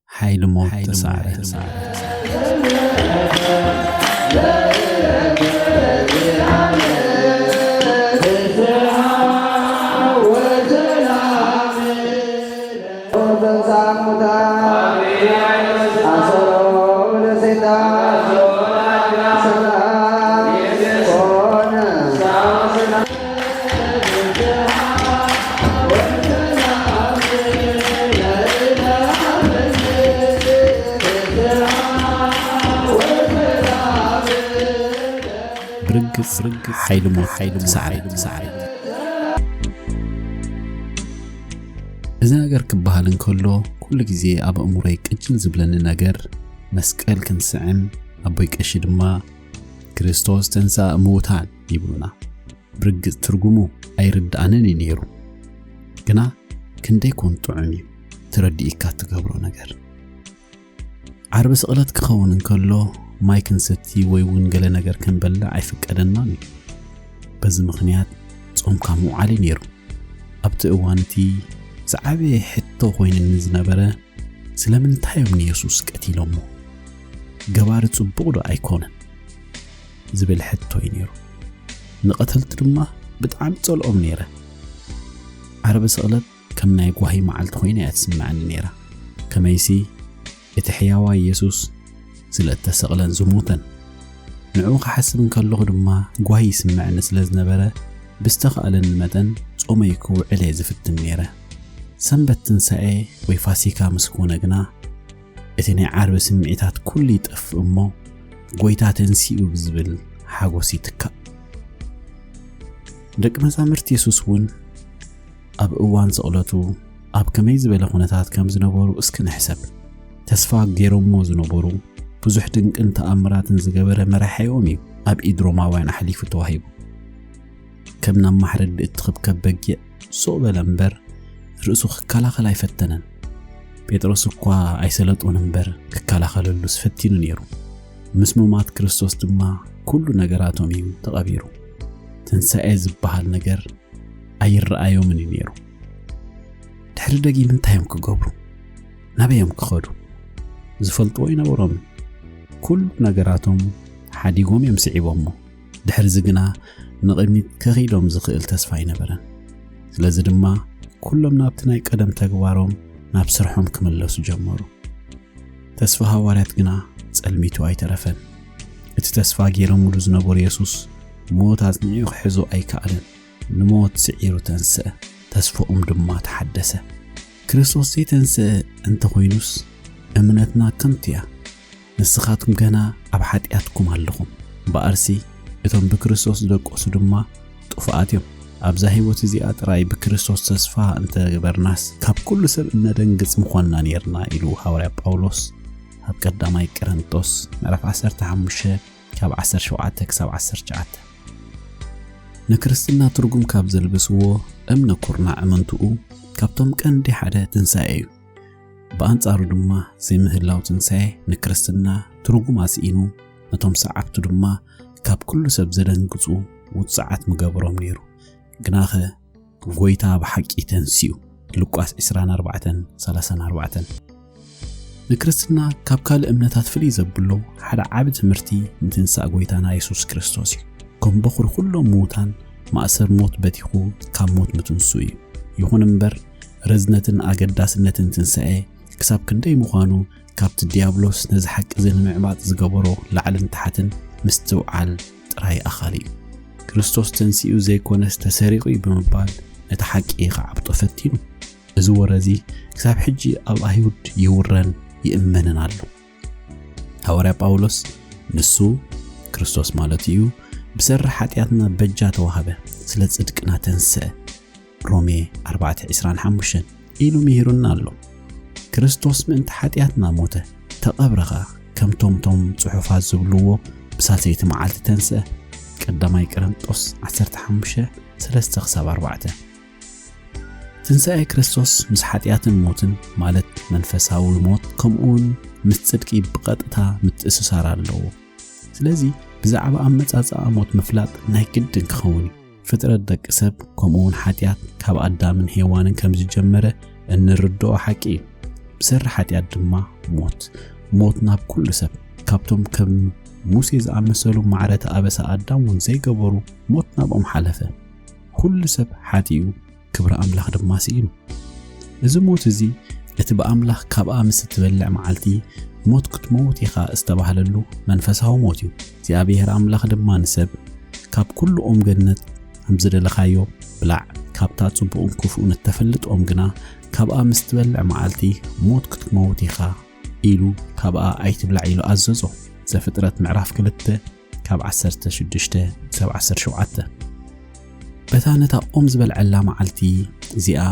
ሓይሊ ሞት ተሳዕረ። ብርግጽ፣ ብርግጽ ሓይሊ ሞት፣ ሓይሊ ሞት ተሳዕረ፣ ተሳዕረ። እዚ ነገር ክበሃል እንከሎ፣ ኩሉ ግዜ ኣብ ኣእምሮይ ቅጅል ዝብለኒ ነገር፣ መስቀል ክንስዕም፣ ኣቦይ ቀሺ ድማ፣ "ክርስቶስ ተንሳ እሙታን" ይብሉና። ብርግጽ ትርጉሙ ኣይርድኣንን እዩ ነይሩ። ግና ክንደይ ኮን ጥዑም እዩ፣ ተረዲእካ ትገብሮ ነገር። ዓርቢ ስቕለት ክኸውን እንከሎ፣ ማይ ክንሰቲ ወይ እውን ገለ ነገር ክንበልዕ ኣይፍቀደናን እዩ። በዚ ምኽንያት ጾምካ ምውዓል እዩ ነይሩ። ኣብቲ እዋን እቲ ዝዓበየ ሕቶ ኮይንኒ ዝነበረ፣ ስለምንታይ እዮም ንየሱስ ቀቲሎሞ? ገባሪ ጽቡቕ ዶ ኣይኮነን? ዝብል ሕቶ እዩ ነይሩ። ንቐተልቲ ድማ ብጣዕሚ ጸልኦም ነይረ። ዓርቢ ስቕለት ከም ናይ ጓሂ መዓልቲ ኮይና እያ ትስምዐኒ ነይራ። ከመይሲ እቲ ሕያዋይ የሱስ ስለ እተሰቕለን ዝሞተን። ንዕኡ ክሓስብ እንከለኹ ድማ ጓሂ ይስምዐኒ ስለ ዝነበረ፣ ብዝተኻእለኒ መጠን ጾመይ ክውዕል እየ ዝፍትን ነይረ። ሰንበት ትንሳኤ ወይ ፋሲካ ምስ ኮነ ግና፣ እቲ ናይ ዓርቢ ስምዒታት ኩሉ ይጠፍእ እሞ፣ ጎይታ ተንሲኡ ብዝብል ሓጎስ ይትካእ። ደቂ መዛሙርቲ የሱስ እውን ኣብ እዋን ስቕለቱ ኣብ ከመይ ዝበለ ኩነታት ከም ዝነበሩ እስኪ ንሕሰብ። ተስፋ ገይሮሞ ዝነበሩ፣ ብዙሕ ድንቅን ተኣምራትን ዝገበረ መራሒኦም እዩ ኣብ ኢድ ሮማውያን ኣሕሊፉ ተዋሂቡ። ከም ናብ ማሕረዲ እትኽብከብ በጊዕ ሱቕ በለ እምበር፣ ርእሱ ክከላኸል ኣይፈተነን። ጴጥሮስ እኳ ኣይሰለጦን እምበር፣ ክከላኸለሉስ ፈቲኑ ነይሩ። ምስ ሙማት ክርስቶስ ድማ ኩሉ ነገራቶም እዩ ተቐቢሩ። ትንሳኤ ዝበሃል ነገር ኣይረኣዮምን እዩ ነይሩ። ድሕሪ ደጊም እንታይ እዮም ክገብሩ? ናበይ እዮም ክኸዱ? ዝፈልጥዎ ኣይነበሮምን። ኩሉ ነገራቶም ሓዲጎም እዮም ስዒቦሞ። ድሕሪዚ ግና ንቕድሚት ከኺዶም ዝኽእል ተስፋ ኣይነበረን። ስለዚ ድማ ኩሎም ናብቲ ናይ ቀደም ተግባሮም፣ ናብ ስርሖም ክምለሱ ጀመሩ። ተስፋ ሃዋርያት ግና ጸልሚቱ ኣይተረፈን። እቲ ተስፋ ገይሮምሉ ዝነበሩ የሱስ ሞት ኣጽኒዑ ክሕዞ ኣይከኣለን። ንሞት ስዒሩ ተንስአ። ተስፋኦም ድማ ተሓደሰ። ክርስቶስ ዘይተንስአ እንተኾይኑስ እምነትና ከንቱ እያ። ንስኻትኩም ገና ኣብ ሓጢኣትኩም ኣለኹም። እምበኣርሲ እቶም ብክርስቶስ ዝደቀሱ ድማ ጥፉኣት እዮም። ኣብዛ ህይወት እዚኣ ጥራይ ብክርስቶስ ተስፋ እንተገበርናስ፣ ካብ ኩሉ ሰብ እነደንግጽ ምዃንና ነይርና ኢሉ ሃዋርያ ጳውሎስ ኣብ ቀዳማይ ቆረንቶስ ምዕራፍ ዓሰርተ ሓሙሽተ ካብ ዓሰርተ ሸውዓተ ክሳብ ዓሰርተ ትሽዓተ። ንክርስትና ትርጉም ካብ ዘልብስዎ እምነ ኩርናዕ እመንትኡ ካብቶም ቀንዲ ሓደ ትንሳኤ እዩ። ብኣንጻሩ ድማ ዘይምህላው ትንሳኤ ንክርስትና ትርጉም ኣስኢኑ፣ ነቶም ሰዓብቱ ድማ ካብ ኩሉ ሰብ ዘደንግጹ ውጹዓት ምገብሮም ነይሩ። ግናኸ ጎይታ ብሓቂ ተንሲኡ። ሉቃስ ዕስራን ኣርባዕተን ሰላሳን ኣርባዕተን። ንክርስትና ካብ ካልእ እምነታት ፍልይ ዘብሎ ሓደ ዓቢ ትምህርቲ ምትንሳእ ጎይታና የሱስ ክርስቶስ እዩ። ከም በኹሪ ኩሎም ምዉታን ማእሰር ሞት በቲኹ ካብ ሞት ምትንስኡ እዩ። ይኹን እምበር፣ ርዝነትን ኣገዳስነትን ትንሳኤ ክሳብ ክንደይ ምዃኑ ካብቲ ዲያብሎስ ነዚ ሓቂ እዚ ንምዕባጥ ዝገበሮ ላዕልን ታሕትን ምስትውዓል ጥራይ ኣኻሊ እዩ። ክርስቶስ ተንሲኡ ዘይኮነስ ተሰሪቑ እዩ ብምባል ነቲ ሓቂ ክዓብጦ ፈቲኑ። እዚ ወረ እዚ ክሳብ ሕጂ ኣብ ኣይሁድ ይውረን ይእመንን ኣሎ። ሃዋርያ ጳውሎስ ንሱ፣ ክርስቶስ ማለት እዩ፣ ብሰሪ ሓጢኣትና በጃ ተዋህበ፣ ስለ ጽድቅና ተንስአ፣ ሮሜ ኣርባዕተ ዕስራን ሓሙሽተን ኢሉ ምሂሩና ኣሎ። ክርስቶስ ምእንቲ ሓጢኣትና ሞተ፣ ተቐብረ ኸኣ፣ ከምቶም ቶም ጽሑፋት ዝብልዎ ብሳልሰይቲ መዓልቲ ተንስአ። ቀዳማይ ቆረንጦስ ዓሰርተ ሓሙሽተ፣ ሰለስተ ክሳብ ኣርባዕተ። ትንሳኤ ክርስቶስ ምስ ሓጢኣትን ሞትን፣ ማለት መንፈሳዊ ሞት፣ ከምኡውን ምስ ጽድቂ ብቐጥታ ምትእስሳር ኣለዎ። ስለዚ ብዛዕባ ኣመጻጽኣ ሞት ምፍላጥ ናይ ግድን ክኸውን እዩ። ፍጥረት ደቂ ሰብ ከምኡ እውን ሓጢኣት ካብ ኣዳምን ሄዋንን ከም ዝጀመረ እንርድኦ ሓቂ እዩ። ብሰሪ ሓጢኣት ድማ ሞት፣ ሞት ናብ ኩሉ ሰብ፣ ካብቶም ከም ሙሴ ዝኣመሰሉ ማዕረቲ ኣበሳ ኣዳም እውን ዘይገበሩ ሞት ናብኦም ሓለፈ። ኩሉ ሰብ ሓጢኡ፣ ክብሪ ኣምላኽ ድማ ስኢኑ። እዚ ሞት እዚ እቲ ብኣምላኽ ካብኣ ምስ እትበልዕ መዓልቲ ሞት ክትመውት ኢኻ ዝተባህለሉ መንፈሳዊ ሞት እዩ። እግዚኣብሔር ኣምላኽ ድማ ንሰብ ካብ ኩሉ ኦም ገነት ከም ዝደለኻዮ ብላዕ፣ ካብታ ጽቡቕን ክፉእን እተፈልጥ ኦም ግና ካብኣ ምስ ትበልዕ መዓልቲ ሞት ክትመውት ኢኻ ኢሉ ካብኣ ኣይትብላዕ ኢሉ ኣዘዞ። ዘፍጥረት ምዕራፍ ክልተ ካብ ዓሰርተ ሽዱሽተ ክሳብ ዓሰርተ ሸውዓተ። በታ ነታ ኦም ዝበልዐላ መዓልቲ እዚኣ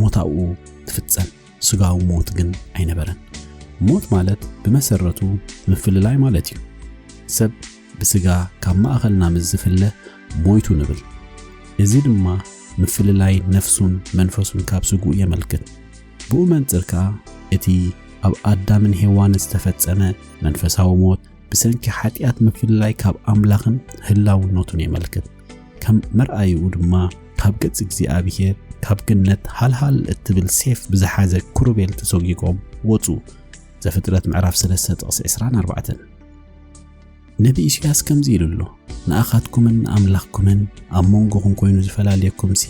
ሞት ኣብኡ ትፍጸም። ስጋዊ ሞት ግን ኣይነበረን። ሞት ማለት ብመሰረቱ ምፍልላይ ማለት እዩ። ሰብ ብስጋ ካብ ማእኸልና ምስ ዝፍለ ሞይቱ ንብል። እዚ ድማ ምፍልላይ ነፍሱን መንፈሱን ካብ ስግኡ የመልክት። ብኡ መንጽር ከኣ እቲ ኣብ ኣዳምን ሄዋንን ዝተፈጸመ መንፈሳዊ ሞት ብሰንኪ ሓጢኣት ምፍልላይ ካብ ኣምላኽን ህላውነቱን የመልክት። ከም መርኣይኡ ድማ ካብ ገጽ እግዚኣብሔር ካብ ገነት ሃልሃል እትብል ሴፍ ብዝሓዘ ክሩቤል ተሰጒጎም ወጹ። ዘፍጥረት ምዕራፍ ሰለስተ ጥቕሲ ዕስራን ኣርባዕተን። ነቢ ኢሳያስ ከምዚ ኢሉ ኣሎ፣ "ንኣኻትኩምን ንኣምላኽኩምን ኣብ መንጎኹም ኮይኑ ዝፈላልየኩምሲ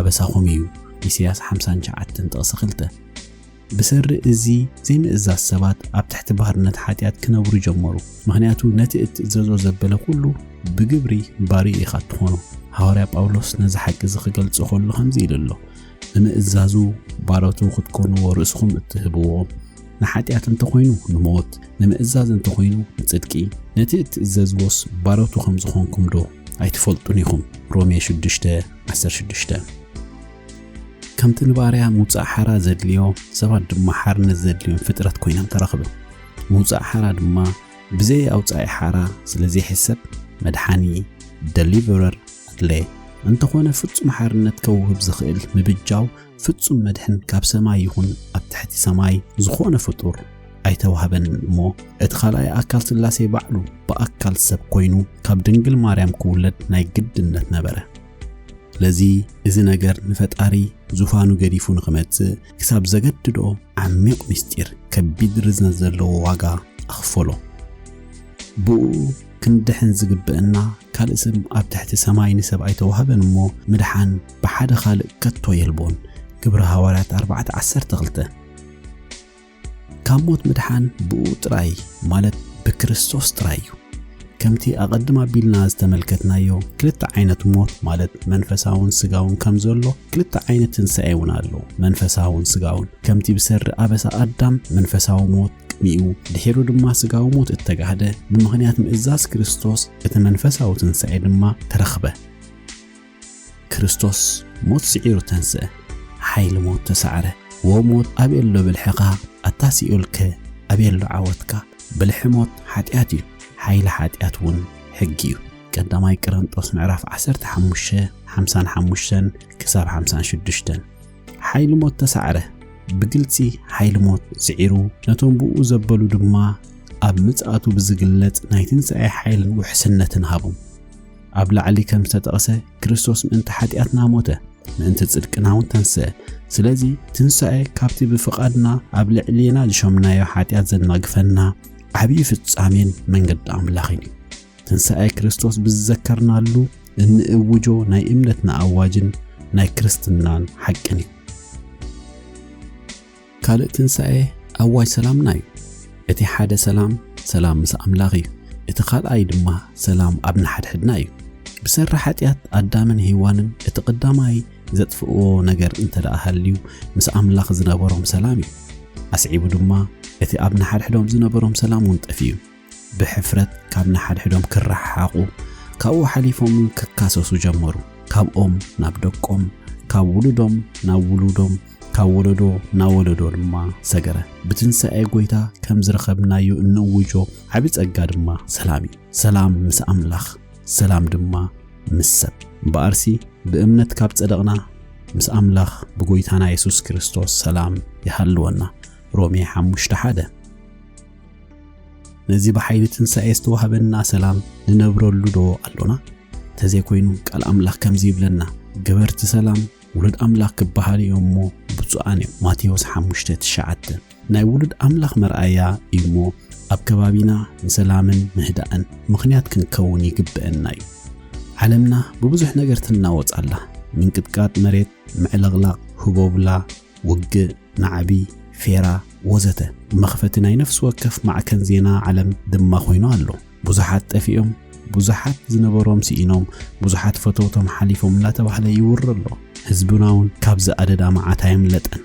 ኣበሳኹም እዩ።" ኢሳያስ ሓምሳን ትሽዓተን ጥቕሲ ክልተ። ብሰሪ እዚ ዘይምእዛዝ ሰባት ኣብ ትሕቲ ባርነት ሓጢኣት ክነብሩ ጀመሩ። ምኽንያቱ ነቲ እትእዘዞ ዘበለ ኩሉ ብግብሪ ባርዩ ኢኻ እትኾኖ። ሃዋርያ ጳውሎስ ነዚ ሓቂ እዚ ክገልጾ ከሎ ከምዚ ኢሉ ኣሎ፣ "ንምእዛዙ ባሮቱ ክትኮንዎ ርእስኹም እትህብዎ፣ ንሓጢኣት እንተኾይኑ ንሞት፣ ንምእዛዝ እንተኾይኑ ንጽድቂ፣ ነቲ እትእዘዝዎስ ባሮቱ ከም ዝኾንኩም ዶ ኣይትፈልጡን ኢኹም?" ሮሜ ሽዱሽተ ዓሰርተ ሽዱሽተ። ከምቲ ንባርያ ምውጻእ ሓራ ዘድልዮ፣ ሰባት ድማ ሓርነት ዘድልዮም ፍጥረት ኮይኖም ተረኽቡ። ምውጻእ ሓራ ድማ ብዘይ ኣውጻኢ ሓራ ስለ ዘይሕሰብ መድሓኒ፣ ደሊቨረር፣ ኣድለየ። እንተኾነ ፍጹም ሓርነት ከውህብ ዝኽእል ምብጃው፣ ፍጹም መድሕን ካብ ሰማይ ይኹን ኣብ ትሕቲ ሰማይ ዝኾነ ፍጡር ኣይተዋህበን እሞ፣ እቲ ካልኣይ ኣካል ስላሴ ባዕሉ ብኣካል ሰብ ኮይኑ ካብ ድንግል ማርያም ክውለድ ናይ ግድነት ነበረ። ስለዚ እዚ ነገር ንፈጣሪ ዙፋኑ ገዲፉ ንኽመጽእ ክሳብ ዘገድዶ ዓሚቕ ምስጢር ከቢድ ርዝነት ዘለዎ ዋጋ ኣኽፈሎ። ብኡ ክንድሕን ዝግብእና ካልእ ስም ኣብ ትሕቲ ሰማይ ንሰብ ኣይተዋህበን እሞ ምድሓን ብሓደ ካልእ ከቶ የልቦን። ግብረ ሃዋርያት ኣርባዕተ ዓሰርተ ክልተ። ካብ ሞት ምድሓን ብኡ ጥራይ ማለት ብክርስቶስ ጥራይ እዩ። ከምቲ ኣቐድም ኣቢልና ዝተመልከትናዮ ክልተ ዓይነት ሞት ማለት መንፈሳውን ስጋውን ከም ዘሎ ክልተ ዓይነት ትንሳኤ እውን ኣሎ። መንፈሳውን ስጋውን ከምቲ ብሰሪ ኣበሳ ኣዳም መንፈሳዊ ሞት ቅድሚኡ ድሒሩ ድማ ስጋዊ ሞት እተጋህደ ብምኽንያት ምእዛዝ ክርስቶስ እቲ መንፈሳዊ ትንሳኤ ድማ ተረኽበ። ክርስቶስ ሞት ስዒሩ ተንስአ፣ ሓይሊ ሞት ተሳዕረ። "ወሞት ኣበይ ኣሎ ብልሕኻ? ኣታ ሲኦልከ ኣበይ ኣሎ ዓወትካ?" ብልሒ ሞት ሓጢኣት እዩ፣ ሓይሊ ሓጢኣት እውን ሕጊ እዩ። ቀዳማይ ቆሮንጦስ ምዕራፍ ዓሰርተ ሓሙሽተ፣ ሓምሳን ሓሙሽተን ክሳብ ሓምሳን ሽዱሽተን። ሓይሊ ሞት ተሳዕረ። ብግልጺ ሓይሊ ሞት ስዒሩ፣ ነቶም ብኡ ዘበሉ ድማ ኣብ ምጽኣቱ ብዝግለጽ ናይ ትንሳኤ ሓይልን ውሕስነትን ሃቦም። ኣብ ላዕሊ ከም ዝተጠቕሰ፣ ክርስቶስ ምእንቲ ሓጢኣትና ሞተ፣ ምእንቲ ጽድቅና እውን ተንስአ። ስለዚ ትንሳኤ ካብቲ ብፍቓድና ኣብ ልዕሌና ዝሾምናዮ ሓጢኣት ዘናግፈና ዓብዪ ፍጻሜን መንገዲ ኣምላኽን እዩ። ትንሳኤ ክርስቶስ ብዝዘከርናሉ እንእውጆ ናይ እምነትና ኣዋጅን ናይ ክርስትናን ሓቅን እዩ። ካልእ ትንሳኤ ኣዋጅ ሰላምና እዩ። እቲ ሓደ ሰላም፣ ሰላም ምስ ኣምላኽ እዩ። እቲ ካልኣይ ድማ ሰላም ኣብ ንሓድሕድና እዩ። ብሰሪ ሓጢኣት ኣዳምን ሄዋንን እቲ ቀዳማይ ዘጥፍእዎ ነገር እንተ ደኣ ሃልዩ፣ ምስ ኣምላኽ ዝነበሮም ሰላም እዩ። ኣስዒቡ ድማ እቲ ኣብ ንሓድሕዶም ዝነበሮም ሰላም እውን ጠፊኡ። ብሕፍረት ካብ ንሓድሕዶም ክረሓሓቑ፣ ካብኡ ሓሊፎም እውን ክካሰሱ ጀመሩ። ካብ ኦም ናብ ደቆም፣ ካብ ውሉዶም ናብ ውሉዶም፣ ካብ ወለዶ ናብ ወለዶ ድማ ሰገረ። ብትንሳኤ ጐይታ ከም ዝረኸብናዮ እንእውጆ ዓቢ ጸጋ ድማ ሰላም እዩ። ሰላም ምስ ኣምላኽ፣ ሰላም ድማ ምስ ሰብ። እምበኣርሲ ብእምነት ካብ ጸደቕና፣ ምስ ኣምላኽ ብጐይታና የሱስ ክርስቶስ ሰላም ይሃልወና። ሮሜ ሓሙሽተ ሓደ። ነዚ ብሓይሊ ትንሳኤ ዝተዋህበና ሰላም ንነብረሉ ዶ ኣሎና? ተዘይኮይኑ፣ ቃል ኣምላኽ ከምዚ ይብለና፣ "ገበርቲ ሰላም ውሉድ ኣምላኽ ክበሃሉ እዮም እሞ ብፁዓን እዮም።" ማቴዎስ ሓሙሽተ ትሽዓተ። ናይ ውሉድ ኣምላኽ መርኣያ እዩ እሞ፣ ኣብ ከባቢና ንሰላምን ምህዳእን ምኽንያት ክንከውን ይግብአና እዩ። ዓለምና ብብዙሕ ነገር ትናወጽ ኣላ። ምንቅጥቃጥ መሬት፣ ምዕልቕላቕ፣ ህቦብላ፣ ውግእ፣ ናዕቢ፣ ፌራ፣ ወዘተ። መኽፈቲ ናይ ነፍሲ ወከፍ ማዕከን ዜና ዓለም ድማ ኮይኑ ኣሎ። ብዙሓት ጠፊኦም፣ ብዙሓት ዝነበሮም ስኢኖም፣ ብዙሓት ፈተውቶም ሓሊፎም እናተባህለ ይውረ ኣሎ። ህዝብና እውን ካብዚ ኣደዳ መዓት ኣየምለጠን።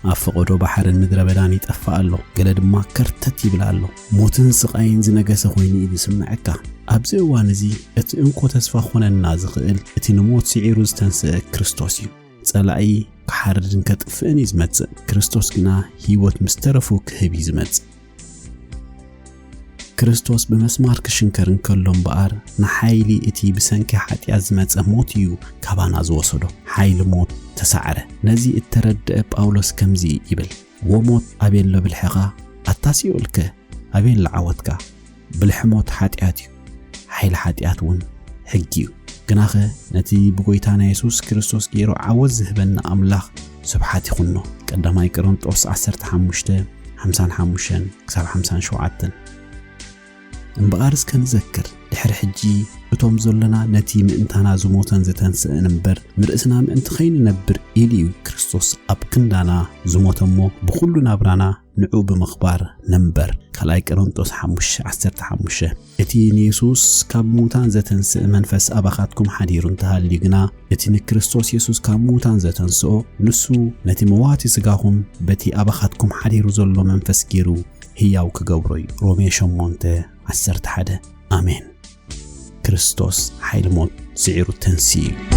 ኣብ ፈቐዶ ባሕርን ምድረ በዳን ይጠፍእ ኣሎ፣ ገለ ድማ ከርተት ይብል ኣሎ። ሞትን ስቓይን ዝነገሰ ኮይኑ እዩ ዝስምዐካ። ኣብዚ እዋን እዚ እቲ እንኮ ተስፋ ክኾነና ዝኽእል እቲ ንሞት ስዒሩ ዝተንስአ ክርስቶስ እዩ። ጸላኢ ክሓርድን ከጥፍእን እዩ ዝመጽእ። ክርስቶስ ግና ህይወት ምስ ተረፉ ክህብ እዩ ዝመጽእ። ክርስቶስ ብመስማር ክሽንከር እንከሎ እምበኣር፣ ንሓይሊ እቲ ብሰንኪ ሓጢኣት ዝመጸ ሞት እዩ ካባና ዝወሰዶ። ሓይሊ ሞት ተሳዕረ። ነዚ እተረድአ ጳውሎስ ከምዚ ይብል፣ "ወሞት ኣበየሎ ብልሕኻ? ኣታ ሲኦልከ ኣበየሎ ዓወትካ?" ብልሒ ሞት ሓጢኣት እዩ። ሓይሊ ሓጢኣት እውን ሕጊ እዩ። ግናኸ ነቲ ብጎይታና የሱስ ክርስቶስ ገይሩ ዓወት ዝህበና ኣምላኽ ስብሓት ይኹኖ። ቀዳማይ ቆሮንጦስ ዓሰርተ ሓሙሽተ፣ ሓምሳን ሓሙሽተን ክሳብ ሓምሳን ሸውዓተን። እምበኣር እስከ ንዘክር፣ ድሕሪ ሕጂ እቶም ዘለና ነቲ ምእንታና ዝሞተን ዝተንስእን እምበር፣ ንርእስና ምእንቲ ከይንነብር ኢሉ እዩ ክርስቶስ ኣብ ክንዳና ዝሞተ እሞ፣ ብኹሉ ናብራና ንዑ ብምኽባር ንንበር። ካልኣይ ቆሮንጦስ ሓሙሽተ ዓሰርተ ሓሙሽተ። እቲ ንየሱስ ካብ ምዉታን ዘተንስእ መንፈስ ኣባኻትኩም ሓዲሩ እንተሃልዩ ግና፣ እቲ ንክርስቶስ የሱስ ካብ ምዉታን ዘተንስኦ፣ ንሱ ነቲ መዋቲ ስጋኹም በቲ ኣባኻትኩም ሓዲሩ ዘሎ መንፈስ ገይሩ ህያው ክገብሮ እዩ። ሮሜ ሸሞንተ ዓሰርተ ሓደ። ኣሜን። ክርስቶስ ሓይሊ ሞት ስዒሩ ተንሲኡ እዩ።